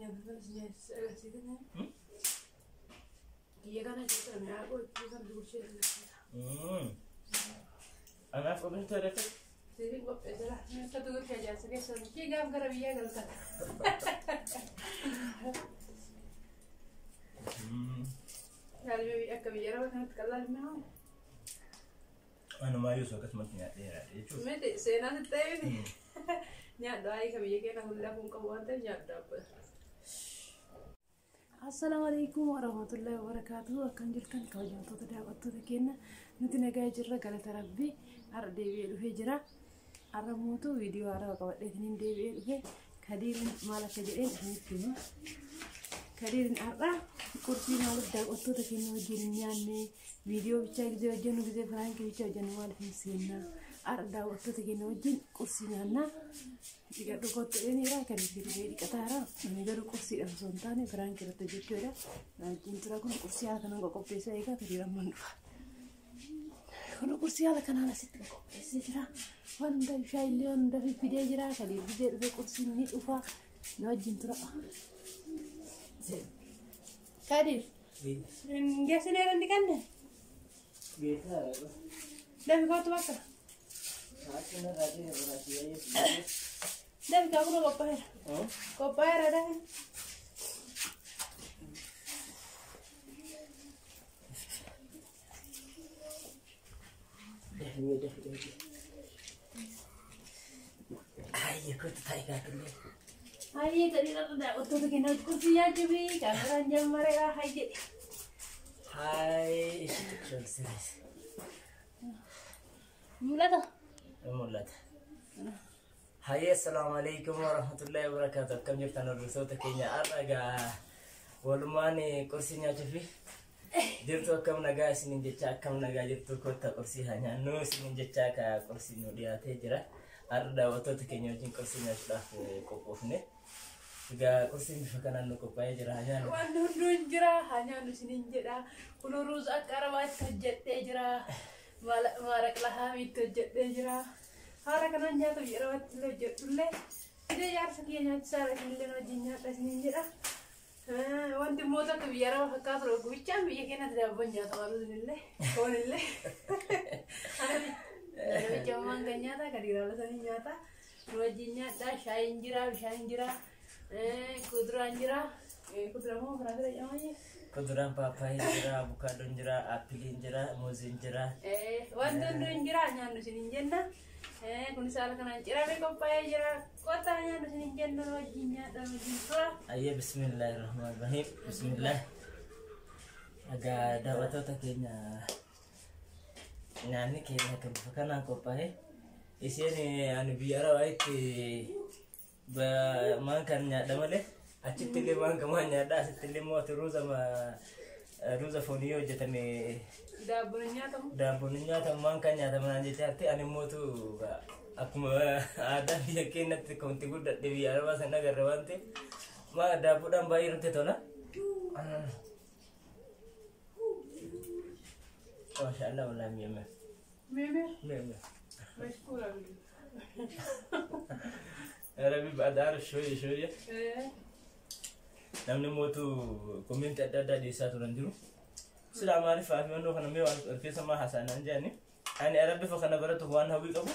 Nyaata kanas nyaachisa agarsiisan. Kiyya kana keessa mi'aa gochuu kan dursee agarsiisa. Anaaf qopheessite reefa? Siifin qopheessera. Mi'eeffatu gurgurtaa ijaarsa keessa kee gaaf gara biyyaa galta. Gaalbii akka biyya araba kanatti qal'aa mi'aawu. Anumaayyuu osoo akkasumatti nyaadheera jechuudha. Miti seenaa sitti ta'e miti. Nyaadhu ayii ka biyya keenya kun lafuu hin qabu waan ta'eef nyaadhu daabboo. Assalaamu alaikum warahmatullahi wabarakatuh. Akkam jirtan kabajamtoota daawwattoota keenya, nuti nagaa jirra, galata rabbii. Har'a deebi'ee dhufee jira. Har'a mootu viidiyoo haarawaa qabadheetiin deebi'ee dhufe. Kadiirin maal akka jedheen isinitti hima. Kadiirin har'a qursii maaliif daawwattoota keenya wajjin hin nyaanne, viidiyoo bichaa gizee hojjennu, gizee firaankii bichaa hojjennu maaliif hin seennaa? Har'a daawwattoota keenya wajjin qursii nyaannaa. Dhiqadhu kottu jedhaniira, kan itti dhufee dhiqataara. Ani garuu qursiidhaaf osoo hin taane firaankii irratti hojjechuudha. Wajjin tura. Kun qursii haala kanaan qopheessee eegaa Kadiir ammaan dhufa. Kun qursii haala kanaan asitti qopheessee jira. Waan hunda bishaan illee waan hunda fidee jira. Kadiir gizee dhufee qursiin ni dhufa. Na wajjin tura. Kadiir. Hin geessineera hin dhiqanne? Dafi kottu bakka. Dafi kaa, kunoo qophaa'eera. Qophaa'eera, dafi. Hayyee, kottu taa'e gaafillee. Hayyee Kadiir, har'a daawwattoota keenya qursii nyaachuu fi kaameraan jammareera hayyee. Haay, ishii xiqqoo sirreessa. Mul'ata. Mul'ata. Hayyee, assalaamu alaikum warahmatullahi wabarakatuh. Akkam jirtan hordoftoota keenya? Har'a egaa walumaan qursii nyaachuu fi jirtu. Akkam nagaa isiniin jecha, akkam nagaa jirtu? Kottaa qursii haa nyaannu isiniin jecha ka qursii nu dhiyaatee jira. Har'a daawwattoota keenya wajjin qursii nyaachuudhaaf qophoofne. Egaa qursiin bifa kanaan nu qophaa'ee jira, haa nyaannu. Waan hunduu hin jira, haa nyaannu isiniin jedha. Kun ruuz akka arabaatti hojjedhee jira. Maaraq lahaamiitti hojjedhee jira. Haala kanaan nyaata biyya arabaatti illee hojjedhullee. Fidee jaarsa kiyya nyaachisaa isinillee wajjin nyaadha isiniin jedha. Wanti immoo tokko biyya araba fakkaatu gubichaan biyya keenyatti daabboon nyaatama, ruuzinillee foonillee. Namicha ammaan kan nyaata kan dhiiraa sanii nyaata. Nu wajjin nyaadha. Shaayiin jira, bishaan jira, kuduraan jira. Kuduraa moo firaafira jedhama? Kuduraan paappaayii jira, avokaadoon jira, appiliin jira, muuziin jira. Wanti hunduu hin jira, nyaannu isiniin jenna. Kunis haala kanaan ciramee qophaa'ee jira. Kottaa nyaannu isiniin jenna, nu wajjin nyaadha, nu wajjin tura. Ayyee, bismillaahi rahmaan rahiim. Bismillaah. Egaa daawwattoota keenya, nyaanni keenya kan bifa kanaan qophaa'e. Isheen ani biyya arabaatti maan kan nyaadha malee achitti illee maan kan waan nyaadha, asitti illee immoo ruuza ruuza foonii yoo hojjetame Daabboon hin nyaatamu. Daabboon hin nyaatamu, maan kan nyaatamu naan jechaatti. Ani immootu akkuma aadaa biyya keenyatti wanti guddadhe biyya arabaa san agarre waan ta'eef maa daabboodhaan baay'ee nutti tola. Maashaallah, wallaahi mi'ame. Mi'ame? Mi'ame. Mashkuura. Rabbi بعد عارف شوية شوية. Namni mootu comment adda addaa dhiyeessaa turan jiru. Sila maaliif fi mannoo kana mee waan keessa maa haasa'an jedhani. Ani Arabiffa kana baratuuf waan hawwii qabu,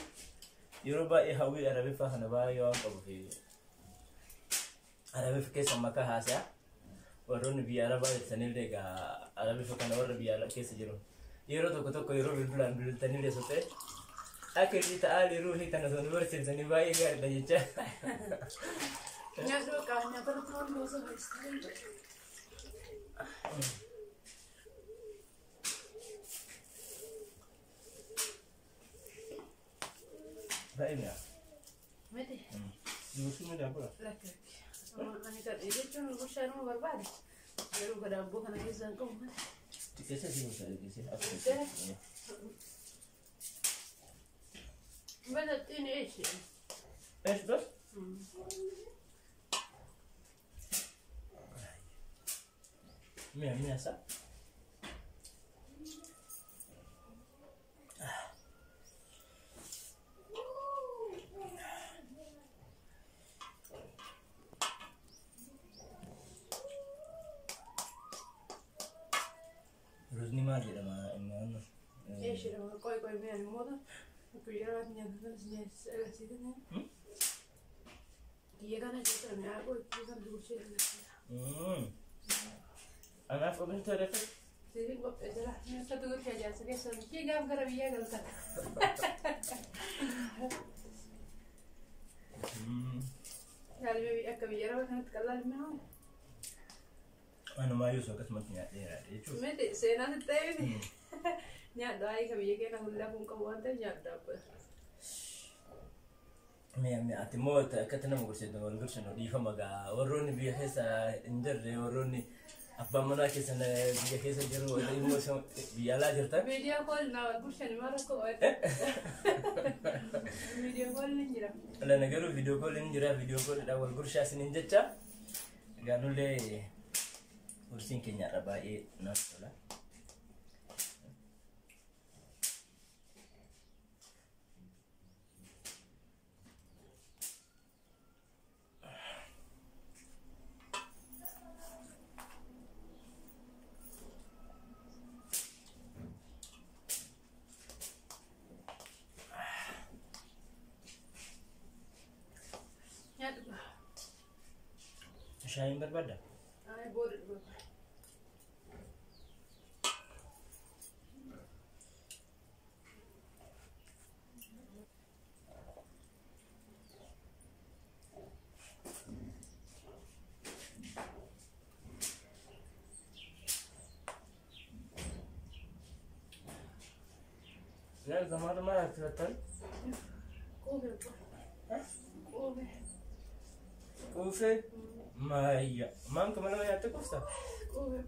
yeroo baay'ee hawwii Arabiffa kana baay'ee waan qabuuf Arabiffa keessa makaa haasa'a. Warroonni biyya Arabaa jirtanillee egaa Arabiffa kana warra biyya alaa keessa jiru. Yeroo tokko tokko yeroo bilbilaan bilbiltanillee osoo ta'e akka inni ta'aa yeroo tana osoo nu barsiisanii baay'ee gaariidha jecha. Nyaadhu, bakka nyaata irratti waan gosa fayyadamu. Baay'ee mi'a. Miti. Dubartii moo daabboodha? Lakki lakki. Ani kan jechuun gushaanuma barbaade. Garuu ka daabboo kana keessaa hin qabu malee. Xiqqeessa si gosa xiqqeessa. بس اعطيني ايش يعني. ايش بس؟ مية مية صح؟ Ruuzni maal jedhama inni naannoo? Eeshi jedhama. Qoy qoy mee ani immoo akka biyya arabaatti nyaatan sanas agarsiisan. Kiyya kana keessa mi'aa qoy kan gurgurchee agarsiisa. Anaaf qopheessite reefa? Siifin qopheessera. Nyaata gurgurchee ijaarsa keessa kee gaaf gara biyyaa galta. Gaalmee akka biyya arabaa kanatti qal'aa mi'aawu. Anumaayyuu osoo akkasumatti nyaadheera jechuudha. Miti seenaa sitti ta'e miti. Nyaadhu ayii ka biyya keenya kun lafuu hin qabu waan ta'eef nyaadhu daabbata. Mi'a mi'a ati immoo akkatti nama gorsitu wal gorsinu dhiifama gaa warroonni biyya keessa hin jirre warroonni abbaan manaa keessa biyya keessa jiru warri immoo biyya alaa jirtan. Video call naa wal gorshani maal rakkoo qabatte? Video call ni jira. Lana garuu video call hin jira video callidhaan wal gorshaa isiniin jecha egaa nullee gorsiin keenya irra baay'ee namatti tola. Nyaadhu. Shaayiin barbaadda? Ay booda dhuga. Yaa zamaadha maal harkifattan? Quufe quufe. Quufee? Maayya. Maan kuma lama nyaatte quufta? Quufe.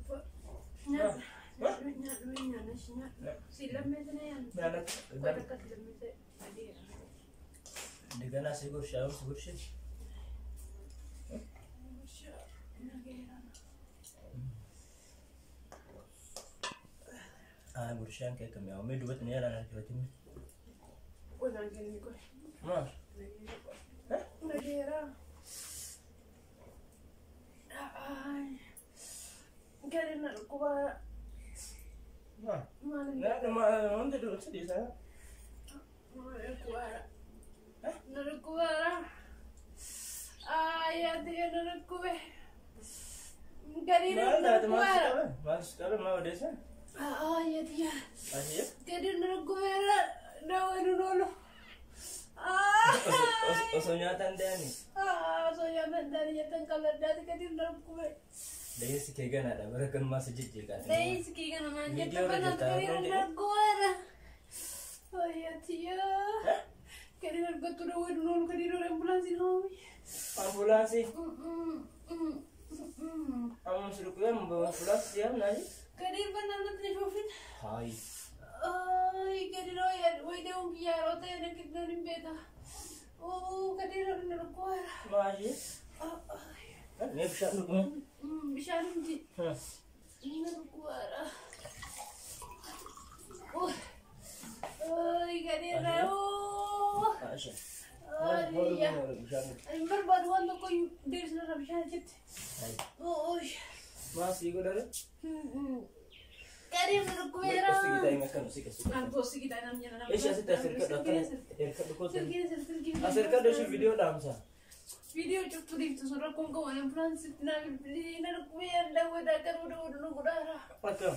Nyaadhu nyaadhu nyaadhu nyaadhu. Si lammeessa na nyaadhu. Nyaata. Qoy akkatti lammeessa adii. እንደገና ሲጎርሽ አሁን ሲጎርሽ አይ ጉርሻን ከከም ያው ሜዱ በት ነው ያላና harkifatin. Qoy naan kenni qoy. Maal? Nageera. Gadi na dhukkubaa Maal? maal Nyaata maal wanta dhufu dhiisaa? na dhukkubaara. Na dhukkubaara. Ay ati na dhukkube. Gadi na Maal taate maal si dhukkubaara. qabe? Maal si qabe maal odeessa? Ay ati Asii? gadi na dhukkubeera. Daawwan oolu. Osoo nyaata hin deemi. Osoo nyaata hin taane nyaatan qalladdaati gadi na dhukkube. Dayeessi kee ganaadha bara kanumaa si jijjiiqaati. Dayeessi kee gana naan jette Viidiyoo irra bana jirta, gadi haroon na jedhe. dhukkubeera. Ay ati yaa. Gadi na argattu daawwan oolu gadi na ambulaansii haami. Ambulaansii. Amma si dhukkubee ambulaansii yaamnaa? Gadi bana natti shuufin. Haayi. Ay gadi na wayidee kiyya yeroo ta'e na kidnaan hin beeka. Gadi na dhukkubeera. Maashii? Mee bishaan dhugme? Bishaan miti. Na dhukkubeera. Ay gadi na. Maashii. Ay yaa. Bishaan dhugme. Ani barbaadu waan tokko deebisnarra bishaan achitti. Haayi. Ooy. Maal sii godhare? Gadi na dhukkubeera. Osii gitaa hin akkanu si keessa. Argoo si gitaa namni nama. Eessi asitti as hirkadhu akkana hirkadhu kootu. Silkiin silkiin. As hirkadhu ishee viidiyoo dhaamsa. Viidiyoo cuftuu dhiiftu sun rakkoon qabu ambulaansitti naa bilbilii na dhukkubeera daawwataa garuu daawwatu nu godhaara. Akkam.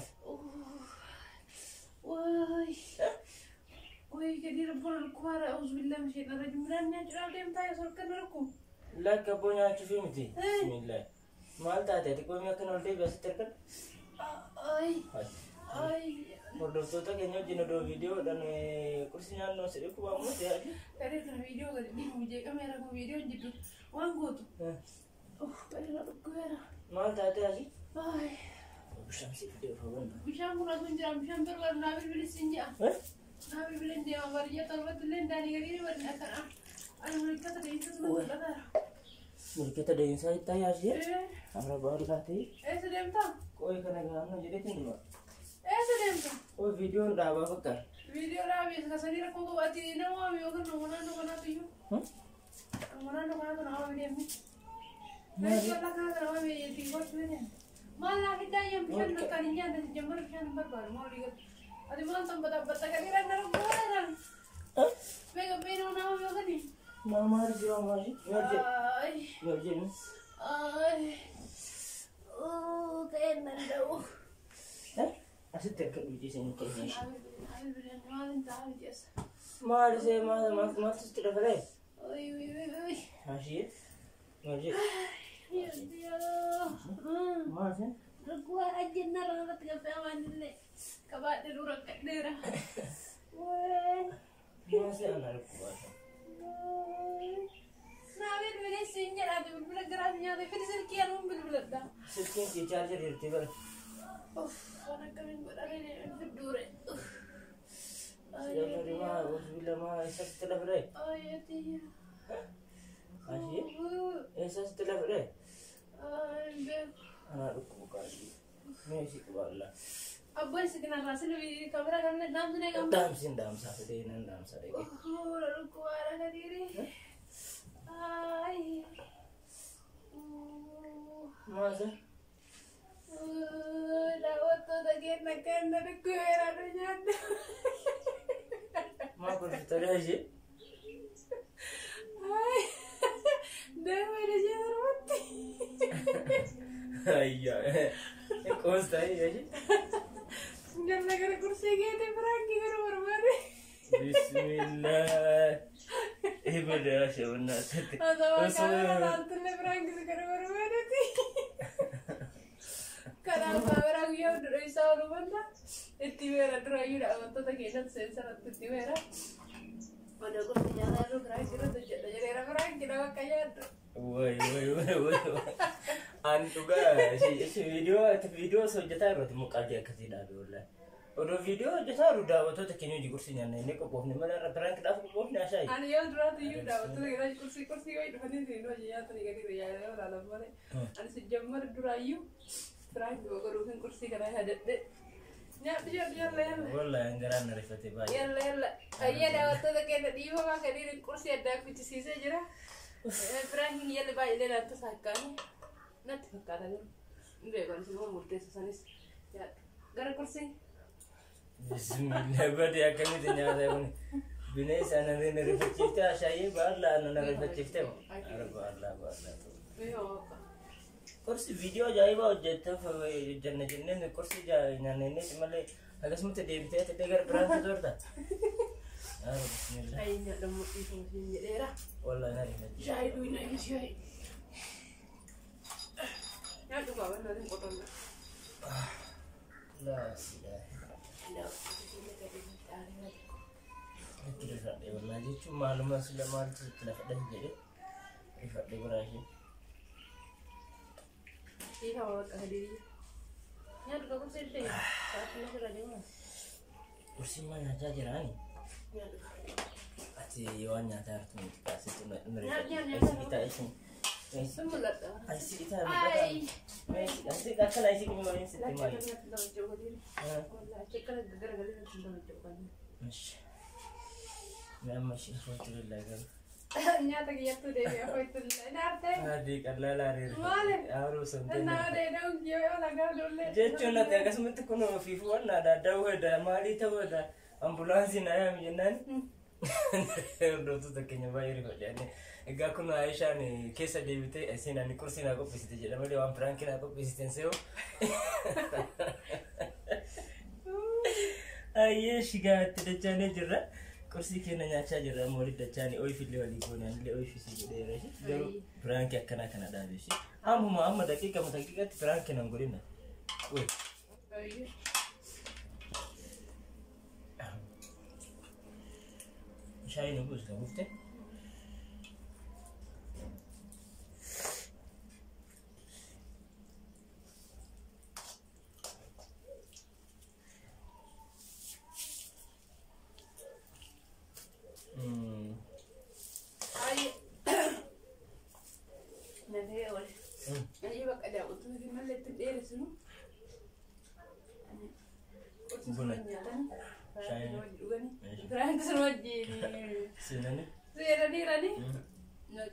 Waay. Waay gadi rabboon dhukkubaara auzubillah misheen irra jimlaan nyaachuudhaaf deemtaa yoo sorkan rakku. Lakka abboo nyaachuufi miti. Bismillah. Maal taate ati qoomii akkana ol deebi asitti hirkadhu. Ay. Haayi. Ay. Hordoftoota keenya wajjin odoo viidiyoodhaan qursi nyaannoo si dhukkubaa immoo ta'e. Gadi kana viidiyoo gadi dhiifamu jeeqameera kun viidiyoon jiddu waan gootu. Gadi na dhukkubeera. Maal taate asi? Ay. Bishaan si fidee ofa banna. Bishaan kun osoo hin jiraan bishaan barbaadu naa bilbilis hin ji'a. Naa bilbileen deema baadiyyaa torbatti illee daanii gadi barni akkana. Ani mul'ata deemsa sun mul'ataara. Milkeeta deemsaa itti yaasee. Amra baaduu taate. Eessa deemtaa? Qo'ee kana gaafna jedheetiin dhuma. Eessa deemta? Qo'ee viidiyoon dhaabaa fakkaata. Viidiyoo dhaabee kasanii rakkoo qabu ati nama waami yookaan nama naannoo kanaatu iyyuu. Nama naannoo kanaatu nama waami deemni. Namichi bal'aa kana kana waami ittiin gochuu ni deemta. Maal naa fiddaa iyyaan bishaan bakkaan hin nyaanne jammar bishaan hin barbaadu maal olii galu. Ati maal tan batta gadiira na rabbaadhaan. Meeqa beenoo nama beekani. Maa maal jira maal? Maal jedhu? Ay. Maal jedhu? Ay. Ka'een danda'u. Asitti akka dhuunfii ta'e ishee. Maal hin ta'a miti as. Maal ishee maal maal maaltu sitti dabalee? Uy, uy, uy, uy. Ashii. Maal jedhu? Yoo. Maal ishee? Rakkoo ajjennaa irratti gabbee waan illee qabaadhe dura rakkadheera. Maal ishee ana rakkoo? Naa bilbilee siin jedhaate bilbila garaas nyaate fidi silkii anuun bilbiladha. Silkiin kee chaarjerii irratti bara. Uff, waan akkamiin godhanii fidduure. Chaarjerii maa bilbila maa eessa sitti dabalee? Ayyaati. Ashii. Eessa sitti dabalee? Ay, beeku. Ana dhukkubu qaali. Mee ishee qabaalla. Abbaan si kanarraa sila kameraa kana dhaamsine qabna. Dhaamsin dhaamsaa fidee nan dhaamsaa dhaqee. Dhukkubaadha kadiiri. Ay. Maal ishee? Daawwattoota keenya kenna dhukkubeera nu nyaanna. Maal kolfitolee ishee? Ay. Deema ishee mormatti. Ayyaa. Qoostaa ishee. Ganna gara kursii keetii biraankii gara barbaade. Bismillah. Ibada ishee wannaatatti. Osoo kameraa laaltullee biraankii gara barbaadetti. Kanaaf kaameraa guyyaa hunda isaa oolu manda itti beera duraayyuu daawwattoota keenyatti seensaratti itti beera. Mana gosa nyaataa irra biraankii irratti hojjedha jedheera biraankii nama akka nyaaddu. Wai wai wai wai. Ani dhugaa ishee viidiyoo viidiyoo osoo hojjetaa irratti immoo qalbii akkasii dhaabe wallahi. Odoo viidiyoo hojjetaa jiru daawwattoota keenya hojii qursii nyaanna inni qophoofne malee irra piraankiidhaaf qophoofne ashaayi. Ani yoo duraatu iyyuu daawwattoota keenya qursii qursii wayii dhufanii siin hojii nyaatanii gadi yaadanii ilaalan malee. Ani si jammar duraayyuu biraankii godhuufin qursii kana yaadadhe. Nyaadhu nyaadhu yalla yalla. Wallahi garaan na rifate baay'ee. Yalla yalla. Ayyaa daawwattoota keenya dhiifamaa kadiiri qursii addaa kuchisiisee jira. Piraankiin yalli baay'ee natti fakkaate. Natti fakkaata garuu. Hin beeku anis immoo murteessa sanis. Gara qursii. Bismillah badii akkamitti nyaata kun bineensa ana na rifachiifte ashaayee baallaa ana na rifachiifte ara baallaa baallaa. Qursi viidiyoo ajaa'ibaa hojjetteef hojjenna jenneen qursi nyaannee malee akkasumatti deebitee ati gara biraatti turta. Ara bismillah. Shaayii nyaadhamu dhiifama siin jedheera. Wallahi na rifachiifte. Shaayii dhugna inni shaayii. Nyaadhu qaba naatiin qotanna. Laa silaa. Itti rifadhe wallahi jechuun maaluma sila maaltu sitti lafa dhahe jedhe rifadhe biraa ishee. Dhiifama bakka hadirii. Nyaadhu qaba qursii ishee. Sa'aatii lafa deemaa. Qursiin maal nyaachaa jiraani? Nyaadhu. Ati waan nyaataa jirtu miti kaasitti Nyaadhu nyaadhu Aisi nyaadhu. bitaa isin. Sun mul'ata. Aisi bitaa Ay. Aisi akkana aisi kun maaliin sitti Lakki maali? akka natti taphachuu hadirii. Wallahi achi akkana garagalee natti taphachuu kan. Ishi. Mee amma ishee alhamdulillah garuu. Nyaata kiyyattuu deebi'ee afooytulle. Nyaarte. Adii qal'aa areera. Maali? Haaruu somtee. Innaa odeedha unkiyoo yoo lagaa dollee. Jechuun ati akkasumatti kun ofiifuu waan adda addaa wedha maalii ta'uu wedha ambulaansii na yaami jennaan. Hordoftoota keenya baay'ee rifadhe. Egaa kun Aayishaan keessa deebitee isin ani qursii naa qopheessite jedha malee waan piraankii naa qopheessite hin se'u. Ayyee shigaa itti dachaanee jirra. Qursii keenya nyaachaa jirra amma walitti dachaanii ooyifillee walii goone anillee ooyifisii jedheera ishee. Garuu piraankii akkanaa kana dhaabe ishee. Ammuma amma daqiiqama daqiiqatti piraankii nan godhina. Wai. Shaayii nu buusu kan buufte. Ay. Nagee oole. Ayyee bakka daawwattoota keenya itti dheeressinu. Buna. Shaayii dhuganii. Biraankii sun wajjin. Seenani. Seeraniirani.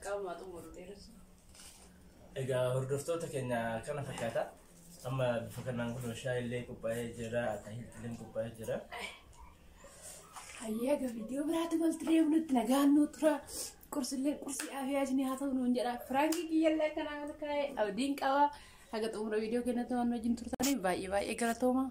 Qaama xumuru dheeressu. Egaa hordoftoota keenya kana fakkaata. Amma bifa kanaan kun shaayillee qophaa'ee jira, ataahiltillee qophaa'ee jira. Hayyaa egaa viidiyoo biraatti walitti deebinutti nagaan nuu tura. Qursillee qursii afiyaa isinii haa ta'u nuun jedha. Firaankii kiyyallee akkanaa milkaa'e abdiin qaba. Haga xumura viidiyoo keenyatti waan wajjin turtaniif baay'ee baay'ee galatooma.